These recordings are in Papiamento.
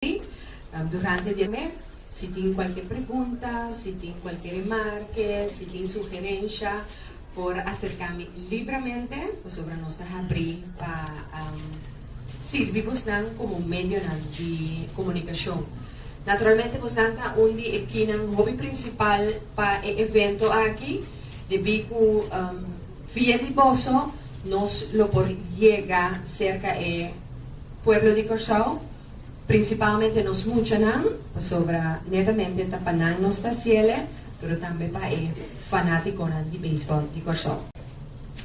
Durante di mes, si tin kualke pregunta, si tin kualke remarke, si tin sugerensia, por aserká mi libremente, pasobra nos ta habrí pa sirbi boso komo medio di komunikashon. Naturalmente, boso ta un di e kinan hopi prinsipal pa e evento aki, debí ku via di boso, nos lo por yega serka e pueblo di Kòrsou, prinsipalmente nos muchanan, pasobra netamente ta pa nan nos ta hasié, pero tambe pa e fanátikonan di beisbòl di Kòrsou.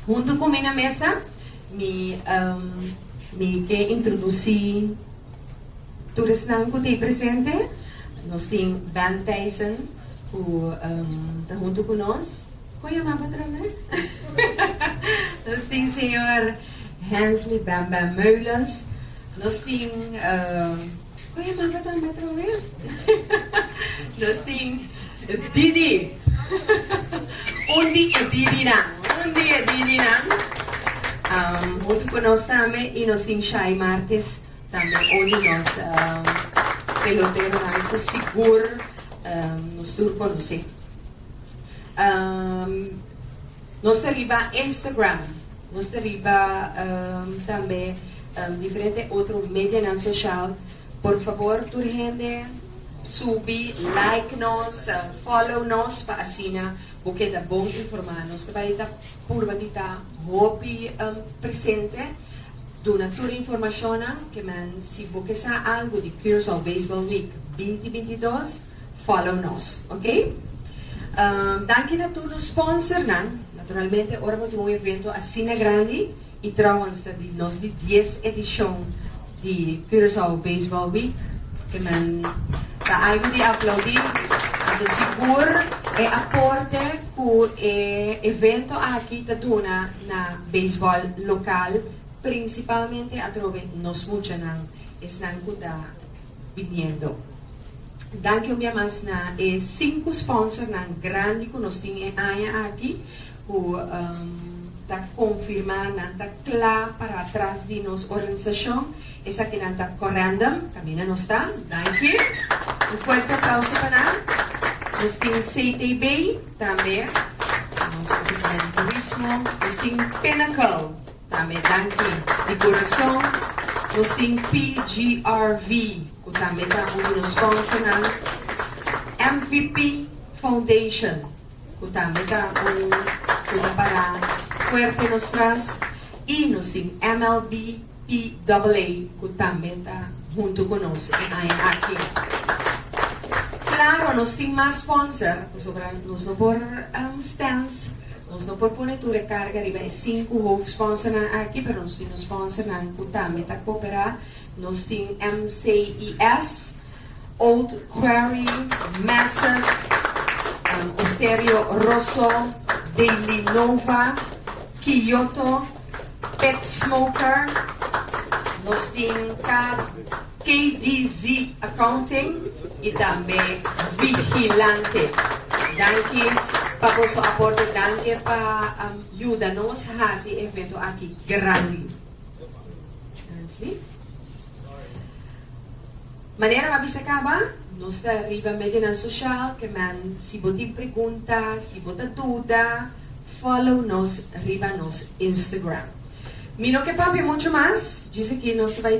Huntu ku mi na mesa, mi ke introdusí tur esnan ku ta presente. Nos tin Ben Tyson, ku ta huntu ku nos. Kon yama patron? Nos tin señor Hensley Bam Bam Meulens. Nos tin kon yama patron patron? Nos tin Didi. Un di e Didi nan. Un di e Didi nan. Huntu ku nos tambe i nos tin Shai Marquez tambe, un di nos peloteronan ku sigur nos tur konosé. Nos ta riba Instagram, nos ta riba tambe diferente otro media sosial. Por fabor, tur hende, subi, like nos, follow nos, pa asina bo keda bon informá. Nos tambe ta purba di ta hopi presente, duna tur informashon, ke men si bo ke sa algu di Curaçao Baseball Week 2022, follow nos, ok? Danki na tur sponsornan. Naturalmente, ora bo tin un evento asina grandi i trouwens di nos di 10 edishon di Curaçao Baseball Week, ke men ta algu di aploudí. Anto sigur e aporte ku e evento aki ta duna na baseball lokal, prinsipalmente atrobe nos muchanan esnan ku ta biniendo. Danki un bia mas na e sinku sponsornan grandi ku nos tin e aña aki, ku ta konfirmá, nan ta kla para atras di nos organisashon. Esakinan ta Corendum, kaminda nos ta. Danki. Un fuerte aplouso pa nan. Nos tin CTB tambe, nos ofisina di turismo. Nos tin Pinnacle, tambe danki di kurason. Nos tin PGRV, ku tambe ta un di nos sponsornan. MVP Foundation, ku tambe ta un ku ta para fuerte nos tras. I nos tin MLB PAA, ku tambe ta huntu ku nos e aña aki. Klaro, nos tin mas sponsor, pasobra nos no por stens, nos no por pone tur e karga riba e sinku hoofdsponsornan aki, pero nos tin sponsornan ku tambe ta kooperá. Nos tin MCIS, Old Quarry, Massive, Osterio Rosso, Daily Nova, Kyoto, Pet Smoker, nos tin KDZ Accounting i tambe Vigilante. Danki pa boso aporte, danki pa yuda nos hasi e evento aki grandi. Nancy. Manera m'a bisa kaba, nos ta riba medio sosial, ke men si bo tin pregunta, si bo ta duda, follow nos riba nos Instagram. Mi no ke papia muchu mas, djis aki nos bai.